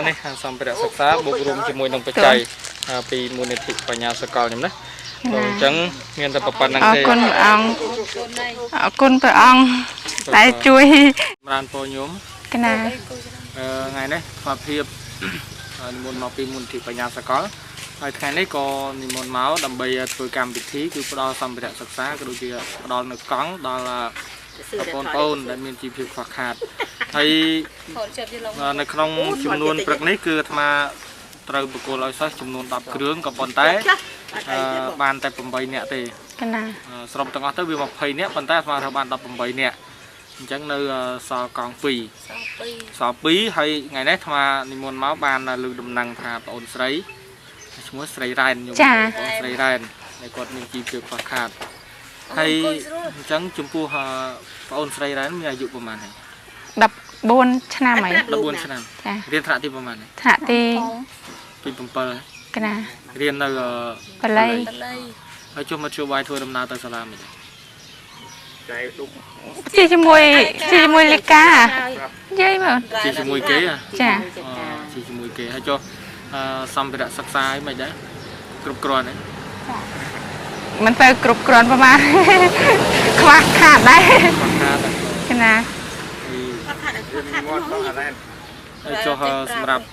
វនេះសម្ភារៈសិក្សាបូករួមជាមួយនឹងបច្ច័យពីមូលនិធិបញ្ញាសកលខ្ញុំណា អញ្ចឹងមានតែប៉ុណ្្នឹងទេ។ អរគុណព្រះអង្គ អរគុណព្រះអង្គដែលជួយ ចម្រើនពរញោម កណា ថ្ងៃនេះស្មារភាពនិមន្តមកពីមូលនិធិបញ្ញាសកល ហើយថ្ងៃនេះក៏និមន្តមកដើម្បីធ្វើកម្មវិធី គឺផ្ដល់សម្ភារៈសិក្សា ក៏ដូចជាផ្ដល់នៅកង់ដល់បងប្អូនដែលមានជីវភាពខ្វះខាត។ ហើយនៅក្នុងចំនួនព្រឹកនេះ គឺអាត្មាត្រូវបកគលឲ្យសិស្សចំនួន10គ្រឿង ក៏ប៉ុន្តែបានតែ8នាក់ទេ កណា សរុបទាំងអស់ទៅវា20នាក់ ប៉ុន្តែអាត្មាត្រូវបាន18នាក់ អញ្ចឹងនៅសល់កង់2 សល់2 ហើយថ្ងៃនេះអាត្មានិមន្តមកបានលើកដំណឹងថា ប្អូនស្រីឈ្មោះស្រីរ៉ែន ខ្ញុំប្អូនស្រីរ៉ែន ដែលគាត់មានជីវភាពខ្វះខាត។ ហើយអញ្ចឹងចំពោះប្អូនស្រីរ៉ែនមានអាយុប្រហែលហើយ? 14ឆ្នាំហើយ 14ឆ្នាំ ចា។ រៀនថ្នាក់ទីប្រហែល? ថ្នាក់ទី7 កណា រៀននៅបល័យ។ ហើយចុះមកជួបាយធ្វើដំណើរទៅសាលាមិនចៃដុំ ជាជាមួយ ជាជាមួយលិកានិយាយមក ជាជាមួយគេ ចា ជាជាមួយគេ។ ហើយចុះសម្ភារៈសិក្សាអីមិនដែរគ្រប់គ្រាន់ទេ? មិនទៅគ្រប់គ្រាន់ប្រហែល ខ្វះខាតដែរ ខ្វះខាត កណា ហើយចុះសម្រាប់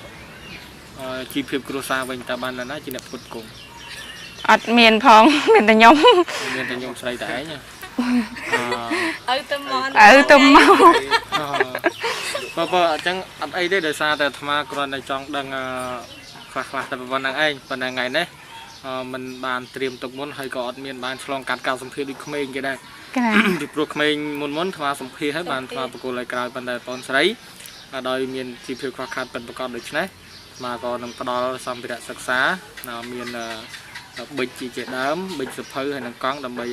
ជីវភាពគ្រួសារវិញ តើបានណាជាអ្នកផ្គត់ផ្គង់? អត់មានផង មានតែខ្ញុំ មានតែខ្ញុំស្រីតែឯង ឪទៅមក ឪទៅមក បើបើអញ្ចឹងអត់អីទេ ដោយសារតែអាត្មាគ្រាន់តែចង់ដឹងខ្លះខ្លះតែប៉ុណ្្នឹងឯង។ ប៉ុន្តែថ្ងៃនេះมันបានត្រៀមទុកមុន ហើយក៏អត់មានបានឆ្លងកាត់ការសម្ភាសដូចក្មេងគេដែរ ពីព្រោះក្មេងមុនមុនអាត្មាសម្ភាសហើយបានអាត្មាបកគលឲ្យក្រោយ ប៉ុន្តែបងស្រីដោយមានជីវភាពខ្វះខាតពិតប្រាកដ ដូច្នេះអាត្មាក៏នឹងផ្ដល់សម្ភារៈសិក្សា មានប៊ិចជាដើម ប៊ិចសភៅ ហើយនឹងកង់ ដើម្បី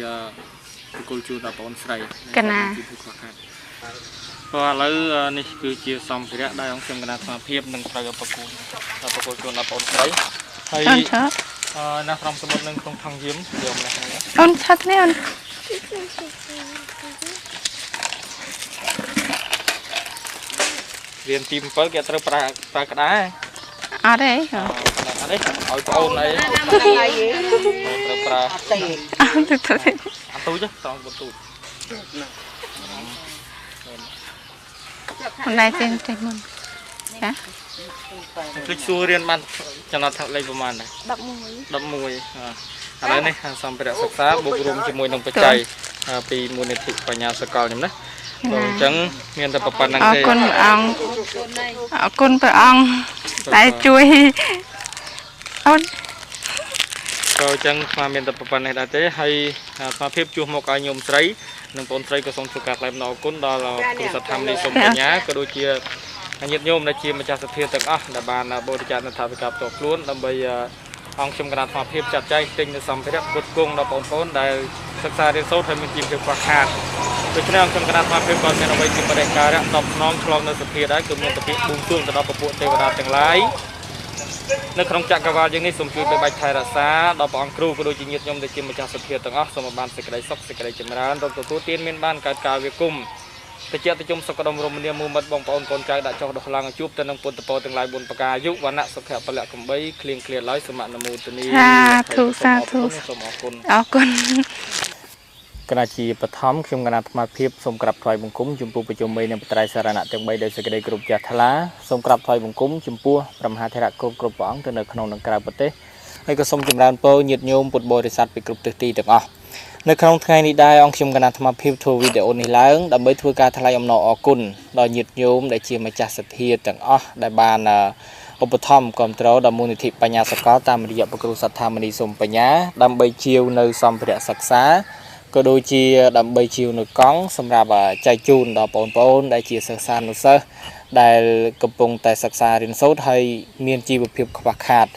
បកគលជូនដល់បងស្រី កណា ជីវភាពខ្វះខាត។ ក៏ឥឡូវនេះគឺជាសម្ភារៈដែលអង្គខ្ញុំគណៈសមាភិបនឹងត្រូវប្រគល់ ប្រគល់ជូនដល់បងស្រី។ ហើយអឺណាស្រំសមុទ្រនឹងក្នុងថងយាមយកម្លេះហើយ អូនឆាត់នេះអូន រៀនទី7 គេត្រូវប្រើប្រើក្តារ អត់ទេ អត់ទេ ឲ្យប្អូនអីត្រូវប្រើ អត់ទេ អត់ទេ អត់ទូចត្រង់ទូច មិនដែរទេ ទេមុន ចា ភ្លេចសួរ រៀនបានចំណត់ថាលេខប្រហែលដែរ? 11 11។ ឥឡូវនេះសម្ភារៈសិក្សាបូករួមជាមួយនឹងបច្ច័យពីមូលនិធិបញ្ញាសកលខ្ញុំណា អញ្ចឹងមានតែប៉ុណ្្នឹងទេ។ អរគុណព្រះអង្គ អរគុណព្រះអង្គដែលជួយអូន ក៏អញ្ចឹងស្មាមានតែប៉ុណ្្នេះដែរទេ។ ហើយស្មាភាពជួសមកឲ្យញោមស្រីនិងបងស្រី ក៏សូមធ្វើការថ្លែងអំណរគុណដល់គ្រូសដ្ឋាមនីសុំបញ្ញា ក៏ដូចជាញាតិញោមដែលជាម្ចាស់សទ្ធាទាំងអស់ ដែលបានបរិច្ចាគនៅថវិកាផ្ទាល់ខ្លួន ដើម្បីអង្គខ្ញុំគណៈស្មាភាពចាត់ចែងទិញនៅសម្ភារៈផ្គត់ផ្គង់ដល់បងប្អូនដែលសិក្សារៀនសូត្រ ហើយមានជីវភាពខ្វះខាត។ ដូច្នេះអង្គខ្ញុំគណៈស្មាភាពក៏មានអ្វីជាបរិការៈតបស្នងឆ្លងនៅសភាដែរ គឺមានតែពាក្យបួងសួងទៅដល់ពពួកទេវតាទាំងឡាយនៅក្នុងចក្រវាលយើងនេះ សូមជួយបីបាច់ថែរក្សាដល់ព្រះអង្គគ្រូ ក៏ដូចជាញាតិញោមដែលជាម្ចាស់សទ្ធាទាំងអស់ សូមឲ្យបានសេចក្តីសុខ សេចក្តីចម្រើន រកទទួលទានមានបានកើតកាលវាគុំតិចតិជុំ សុខដុមរមនា មូមិត្តបងប្អូនកូនចៅ ដាក់ចុះដោះឡើងឲ្យជួបទៅនឹងពុទ្ធពរទាំងឡាយ4ប្រការ អាយុវណ្ណៈសុខៈពលៈកំបីគ្លៀងគ្លាឡើយ។ សមនមោទនី សាធុ សាធុ សូមអរគុណ អរគុណ។ គណៈជាបឋម ខ្ញុំគណៈអាត្មាភាពសូមក្រាបថ្វាយបង្គំចំពោះប្រជុំបីនិងបត្រៃសារណៈទាំង3ដោយសេចក្តីគោរពចាស់ថ្លា សូមក្រាបថ្វាយបង្គំចំពោះព្រះមហាថេរៈគ្រប់គ្រប់ព្រះអង្គទៅនៅក្នុងនិងក្រៅប្រទេស ហើយក៏សូមចម្រើនពរញាតិញោមពុទ្ធបរិស័ទពីគ្រប់ទិសទីទាំងអស់។ នៅក្នុងថ្ងៃនេះដែរ អង្គខ្ញុំគណៈអាត្មាភាពធ្វើវីដេអូនេះឡើង ដើម្បីធ្វើការថ្លែងអំណរអគុណដល់ញាតិញោមដែលជាម្ចាស់សទ្ធាទាំងអស់ ដែលបានឧបត្ថម្ភគ្រប់គ្រងដល់មូលនិធិបញ្ញាសកល តាមរយៈព្រះគ្រូសត្ថាមនីសុំបញ្ញា ដើម្បីជាវនៅសម្ភារៈសិក្សា ក៏ដូចជាដើម្បីជាវនៅកង់ សម្រាប់ចែកជូនដល់បងប្អូនដែលជាសិស្សានុសិស្សដែលកំពុងតែសិក្សារៀនសូត្រ ហើយមានជីវភាពខ្វះខាត។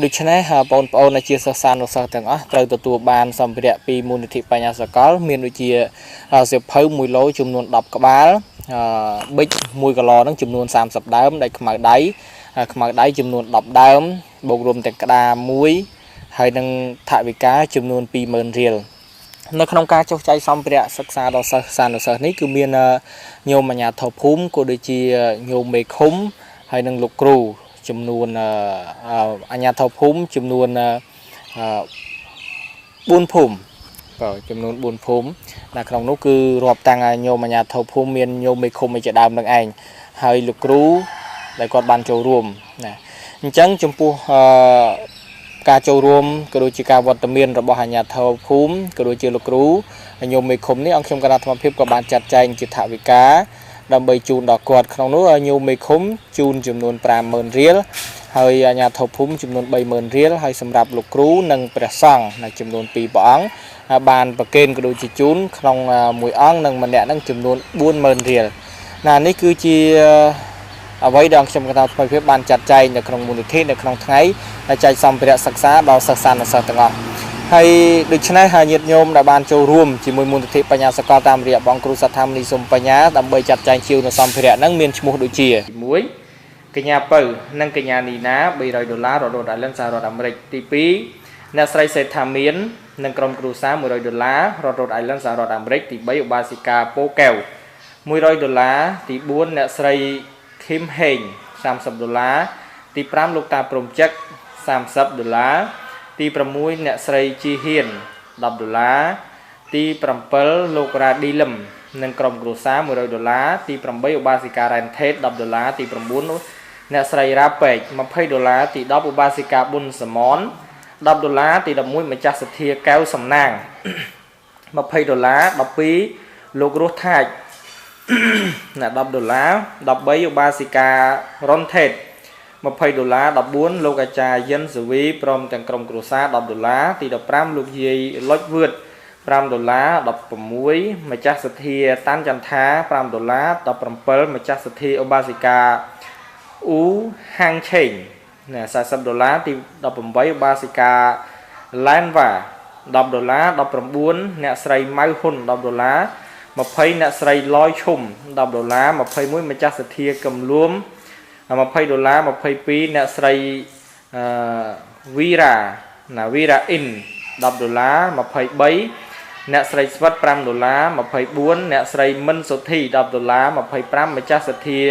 ដូច្នេះបងប្អូនដែលជាសិស្សានុសិស្សទាំងអស់ត្រូវទទួលបានសម្ភារៈពីមូលនិធិបញ្ញាសកល មានដូចជាសៀវភៅ1ឡូចំនួន10ក្បាល ប៊ិច1គីឡូនឹងចំនួន30ដើម ដែលខ្មៅដៃ ខ្មៅដៃចំនួន10ដើម បូករួមទាំងក្តារមួយ ហើយនឹងថវិកាចំនួន20000រៀល។ នៅក្នុងការចុះចែកសម្ភារៈសិក្សាដល់សិស្សានុសិស្សនេះ គឺមានញោមអាជ្ញាធរភូមិ ក៏ដូចជាញោមមេឃុំ ហើយនិងលោកគ្រូ ចំនួនអាជ្ញាធរភូមិចំនួន4ភូមិបាទចំនួន4ភូមិនៅក្នុងនោះគឺរាប់តាំងញោមអាជ្ញាធរភូមិមានញោមមេឃុំឯជាដើមនឹងឯងហើយលោកគ្រូដែលគាត់បានចូលរួមណាអញ្ចឹងចំពោះអឺការចូលរួមក៏ដូចជាការវត្តមានរបស់អាជ្ញាធរភូមិក៏ដូចជាលោកគ្រូញោមមេឃុំនេះអង្គខ្ញុំគណៈអាត្មាភាពក៏បានចាត់ចែងជាថវិកាដើម្បីជូនដល់គាត់ក្នុងនោះញោមមេឃុំជូនចំនួន50000រៀលហើយអាជ្ញាធរភូមិចំនួន30000រៀលហើយសម្រាប់លោកគ្រូនិងព្រះសង្ឃនៅចំនួន2ព្រះអង្គបានប្រគេនក៏ដូចជាជូនក្នុងមួយអង្គនិងម្នាក់នឹងចំនួន40000រៀលណានេះគឺជាអ្វីដែលខ្ញុំកថាថ្មីភាពបានចាត់ចែងនៅក្នុងមូលនិធិនៅក្នុងថ្ងៃចែកសម្ភារៈសិក្សាដល់សិស្សានុសិស្សទាំងអស់ហើយដូច្នេះហើយញាតិញោមដែលបានចូលរួមជាមួយមូលនិធិបញ្ញាសកលតាមរយៈបងគ្រូសត្ថាមនីសុំបញ្ញាដើម្បីចាត់ចែងជាវនៅសម្ភារៈហ្នឹងមានឈ្មោះដូចជា1កញ្ញាពៅនិងកញ្ញានីណា300ដុល្លាររ៉ូដអាឡិនសហរដ្ឋអាមេរិកទី2អ្នកស្រីសេដ្ឋាមាននិងក្រុមគ្រួសារ100ដុល្លាររ៉ូដអាឡិនសហរដ្ឋអាមេរិកទី3ឧបាសិកាពោកែវ100ដុល្លារទី4អ្នកស្រីឃឹមហេង30ដុល្លារទី5លោកតាព្រំចឹក30ដុល្លារទី6អ្នកស្រីជីហ៊ាន10ដុល្លារទី7លោករ៉ាឌីលឹមនិងក្រុមគ្រួសារ100ដុល្លារទី8ឧបាសិការ៉ែនថេត10ដុល្លារទី9អ្នកស្រីរ៉ាពេក20ដុល្លារទី10ឧបាសិកាប៊ុនសមន10ដុល្លារទី11ម្ចាស់សទ្ធាកែវសំណាង20ដុល្លារ12លោករស់ថាច់ណា10ដុល្លារ13ឧបាសិការុនថេត20ដុល្លារ14លោកអាចារ្យយិនសាវីព្រមទាំងក្រុមគ្រួសារ10ដុល្លារទី15លោកយាយលុចវឿត5ដុល្លារ16ម្ចាស់សទ្ធាតាន់ចន្ទា5ដុល្លារ17ម្ចាស់សទ្ធាឧបាសិកាអ៊ូហាងឆេងណា40ដុល្លារទី18ឧបាសិកាឡែនវ៉ា10ដុល្លារ19អ្នកស្រីម៉ៅហ៊ុន10ដុល្លារ20អ្នកស្រីលយឈុំ10ដុល្លារ21ម្ចាស់សទ្ធាកំលួម20ដុល្លារ22អ្នកស្រីអឺវីរ៉ាណាវីរ៉ាអ៊ីន10ដុល្លារ23អ្នកស្រីស្វិត5ដុល្លារ24អ្នកស្រីមិនសុធី10ដុល្លារ25ម្ចាស់សទ្ធា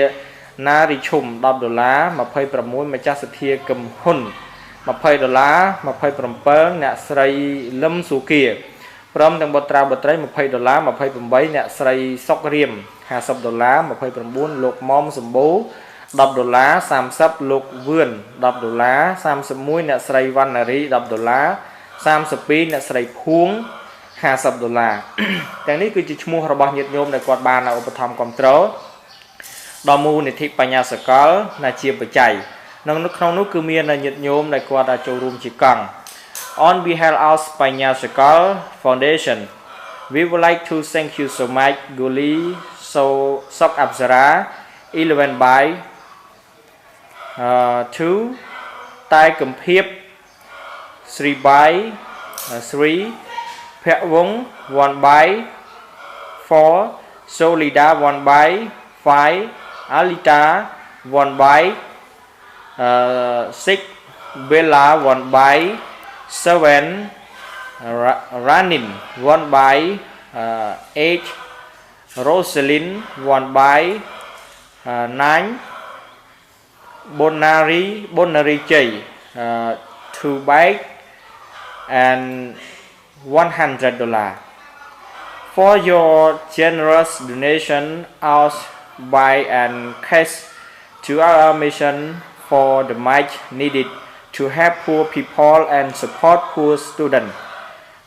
ណារីឈុំ10ដុល្លារ26ម្ចាស់សទ្ធាកឹមហ៊ុន20ដុល្លារ27អ្នកស្រីលឹមសុគាព្រមទាំងបុត្រាបុត្រី20ដុល្លារ28អ្នកស្រីសុករៀម50ដុល្លារ29លោកមុំសម្បូរ10ដុល្លារ30លោកវឿន10ដុល្លារ31អ្នកស្រីវណ្ណារី10ដុល្លារ32អ្នកស្រីភួង50ដុល្លារទាំងនេះគឺជាឈ្មោះរបស់ញាតិញោមដែលគាត់បានឧបត្ថម្ភគ្រប់គ្រងដល់មូលនិធិបញ្ញាសកលណាជាបច្ច័យនៅក្នុងនោះគឺមានញាតិញោមដែលគាត់ចូលរួមជាកង់ On behalf of Panya Sakal Foundation, we would like to thank you so much Guli So Sok Apsara 11 by 2តែកំភៀប3 by 3ភវង1 by 4 Solida 1 by 5 Alita 1 by 6 Bella 1 by 7 Ranin 1 by 8 Rosalind 1 by 9 Bonari J 2 by and $100 for your generous donation out by and cash to our mission for the much needed to help poor people and support poor students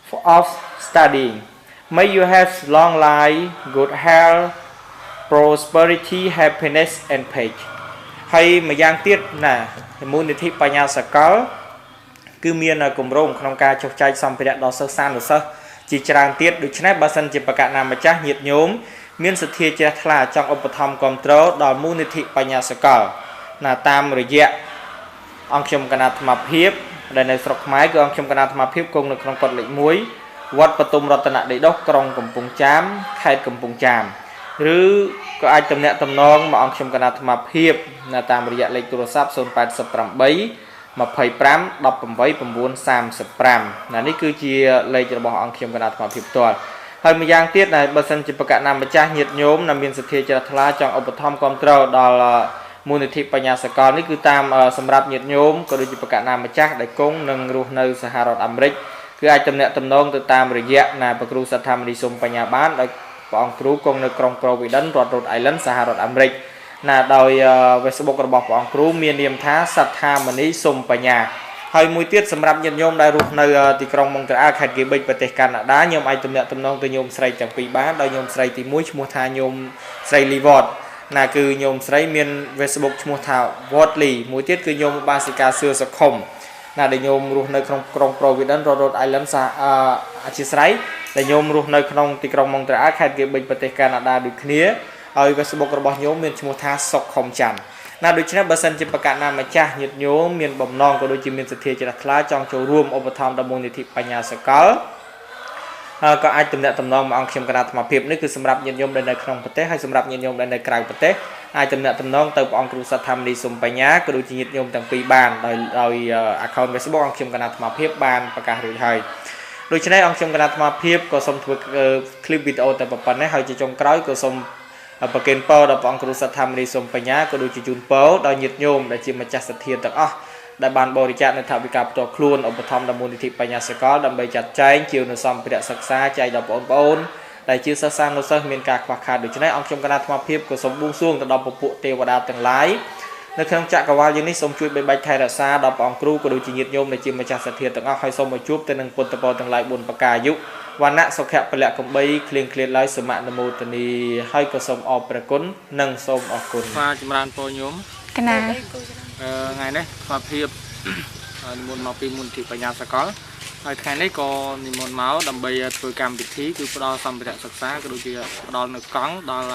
for of studying. May you have long life, good health, prosperity, happiness and peace. ហើយម្យ៉ាងទៀតណាមូលនិធិបញ្ញាសកលគឺមានគម្រោងក្នុងការចុះចែកសម្ភារៈដល់សិស្សានុសិស្សជាច្រើនទៀតដូច្នេះបើសិនជាបកណាម្ចាស់ញាតិញោមមានសទ្ធាជ្រះថ្លាចង់ឧបត្ថម្ភគ្រប់គ្រងដល់មូលនិធិបញ្ញាសកលណាតាមរយៈអង្គខ្ញុំគណៈអាត្មាភាពដែលនៅស្រុកខ្មែរគឺអង្គខ្ញុំគណៈអាត្មាភាពគង់នៅក្នុងកុដិលេខ1វត្តបទុមរតនដីដុះក្រុងកំពង់ចាមខេត្តកំពង់ចាមឬក៏អាចតំណាក់តំណងមកអង្គខ្ញុំគណៈអាត្មាភាពនៅតាមរយៈលេខទូរស័ព្ទ088 25 18 935ណានេះគឺជាលេខរបស់អង្គខ្ញុំគណៈអាត្មាភាពផ្ទាល់ហើយម្យ៉ាងទៀតណាបើសិនជាបកណាម្ចាស់ញាតិញោមណាមានសទ្ធាជ្រះថ្លាចង់ឧបត្ថម្ភគ្រប់គ្រងដល់ មូលនិធិបញ្ញាសកលនេះគឺតាមសម្រាប់ញាតិញោមក៏ដូចជាបកណាម្ចាស់ដែលគង់នឹងរស់នៅសហរដ្ឋអាមេរិកគឺអាចទំនាក់ទំនងទៅតាមរយៈណាព្រះគ្រូសត្ថាមនីសុំបញ្ញាបានដោយព្រះអង្គគ្រូគង់នៅក្រុង Providence រដ្ឋ Rhode Island សហរដ្ឋអាមេរិកណាដោយ Facebook របស់ព្រះអង្គគ្រូមាននាមថាសត្ថាមនីសុំបញ្ញាហើយមួយទៀតសម្រាប់ញាតិញោមដែលរស់នៅទីក្រុងម៉ុងត្រេអាលខេត្តកេបិចប្រទេសកាណាដាញោមអាចទំនាក់ទំនងទៅញោមស្រីទាំងពីរបានដោយញោមស្រីទី1ឈ្មោះថាញោមស្រីលីវតណាគឺញោមស្រីមាន Facebook ឈ្មោះថា Watley មួយទៀតគឺញោមបាសិកាសឿសុខុមណាដែលញោមរស់នៅក្នុងក្រុង Providence រដ្ឋ Rhode Island សហអធិស្ឋានដែលញោមរស់នៅក្នុងទីក្រុងម៉ុងត្រេអាលខេត្តកេបិចប្រទេសកាណាដាដូចគ្នាហើយ Facebook របស់ញោមមានឈ្មោះថាសុខុមច័ន្ទណាដូច្នេះបើសិនជាប្រកាសណាម្ចាស់ញាតិញោមមានបំណងក៏ដូចជាមានសទ្ធាជ្រះថ្លាចង់ចូលរួមឧបត្ថម្ភដល់មូលនិធិបញ្ញាសកលក៏អាចទំនាក់ទំនងមកអង្គខ្ញុំគណៈអាត្មាភាពនេះគឺសម្រាប់ញាតិញោមដែលនៅក្នុងប្រទេសហើយសម្រាប់ញាតិញោមដែលនៅក្រៅប្រទេសអាចទំនាក់ទំនងទៅព្រះអង្គគ្រូសត្ថាមនីសុំបញ្ញាក៏ដូចជាញាតិញោមទាំងពីរបានដោយ account Facebook អង្គខ្ញុំគណៈអាត្មាភាពបានប្រកាសរួចហើយដូច្នេះអង្គខ្ញុំគណៈអាត្មាភាពក៏សូមធ្វើคลิปវីដេអូតែប៉ុណ្ណេះហើយជាចុងក្រោយក៏សូមប្រគេនពរដល់ព្រះអង្គគ្រូសត្ថាមនីសុំបញ្ញាក៏ដូចជាជូនពរដល់ញាតិញោមដែលជាម្ចាស់សទ្ធាទាំងអស់ដែលបានបរិច្ចាគនៅថវិកាផ្ទាល់ខ្លួនឧបត្ថម្ភដល់មូលនិធិបញ្ញាសកលដើម្បីចាត់ចែងជានុសម្ភារៈសិក្សាចែកដល់បងប្អូនដែលជាសិស្សានុសិស្សមានការខ្វះខាតដូច្នេះអង្គខ្ញុំគណៈអាត្មាភាពក៏សូមបួងសួងទៅដល់ពពួកទេវតាទាំងឡាយនៅក្នុងចក្រវាលយើងនេះសូមជួយបីបាច់ថែរក្សាដល់ព្រះអង្គគ្រូក៏ដូចជាញាតិញោមដែលជាម្ចាស់សទ្ធាទាំងអស់ហើយសូមឲ្យជួបទៅនឹងពុទ្ធពរទាំងឡាយ4ប្រការអាយុវណ្ណៈសុខៈពលៈកំបីគ្លៀងគ្លាតឡើយសមនមោទនីហើយក៏សូមអរព្រះគុណនិងសូមអរគុណបាទចម្រើនពរញោមកណាថ្ងៃនេះស្មារភាពនិមន្តមកពីមូលនិធិបញ្ញាសកលហើយថ្ងៃនេះក៏និមន្តមកដើម្បីធ្វើកម្មវិធីគឺផ្ដល់សម្ភារៈសិក្សាក៏ដូចជាផ្ដល់នៅកង់ដល់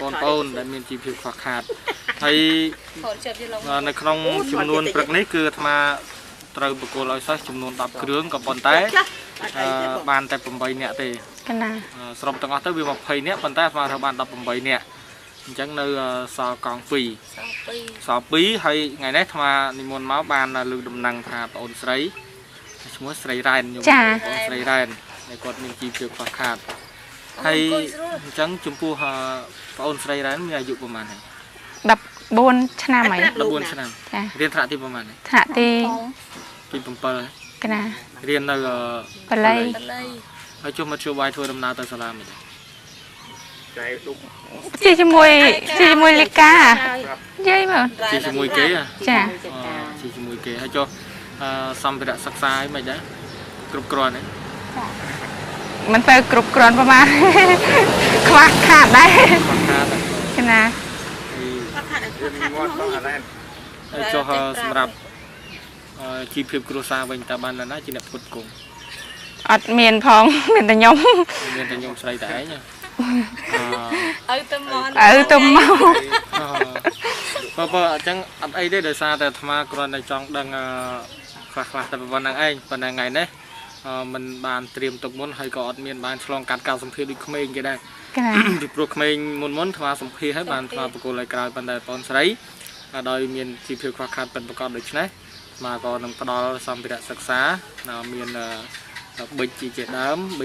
បងប្អូនដែលមានជីវភាពខ្វះខាតហើយនៅក្នុងចំនួនព្រឹកនេះគឺអាត្មាត្រូវបកគលឲ្យសិស្សចំនួន10គ្រឿងក៏ប៉ុន្តែបានតែ8នាក់ទេកណាសរុបទាំងអស់ទៅវា20នាក់ប៉ុន្តែអាត្មាត្រូវបាន18នាក់អញ្ចឹងនៅសល់កង់2សល់2ហើយថ្ងៃនេះអាត្មានិមន្តមកបានលើកដំណឹងថាប្អូនស្រីឈ្មោះស្រីរ៉ែនញោមប្អូនស្រីរ៉ែនដែលគាត់មានជីវភាពខ្វះខាតហើយអញ្ចឹងចំពោះប្អូនស្រីរ៉ែនមានអាយុប្រហែលហើយ14ឆ្នាំហើយ14ឆ្នាំចារៀនថ្នាក់ទីប្រហែលថ្នាក់ទី7កណារៀននៅបាលីហើយចុះមកជួយបាយធ្វើដំណើរទៅសាលាមិនដែរជាមួយលិកានិយាយមកជាមួយគេចាជាមួយគេហើយចុះសម្ភារៈសិក្សាអីមិនដែរគ្រប់គ្រាន់ទេមិនទៅគ្រប់គ្រាន់ប្រហែលខ្វះខាតដែរខ្វះខាតកណាហើយចុះសម្រាប់ជីវភាពគ្រួសារវិញតើបានណាជាអ្នកផ្គត់ផ្គង់អត់មានផងមានតែខ្ញុំមានតែខ្ញុំស្រីតែឯងឪទៅមកឪទៅមកបើអញ្ចឹងអត់អីទេដោយសារតែអាត្មាគ្រាន់តែចង់ដឹងខ្លះៗតែប៉ុណ្្នឹងឯងប៉ុន្តែថ្ងៃនេះมันបានត្រៀមទុកមុនហើយក៏អត់មានបានឆ្លងកាត់ការសម្ភាសដូចក្មេងគេដែរពីព្រោះក្មេងមុនអាត្មាសម្ភាសហើយបានអាត្មាបកគលឲ្យក្រោយប៉ុន្តែបងស្រីដោយមានជីវភាពខ្វះខាតពិតប្រាកដដូច្នេះអាត្មាក៏នឹងផ្ដល់សម្ភារៈសិក្សាមានប៊ិចជាដើមប៊ិច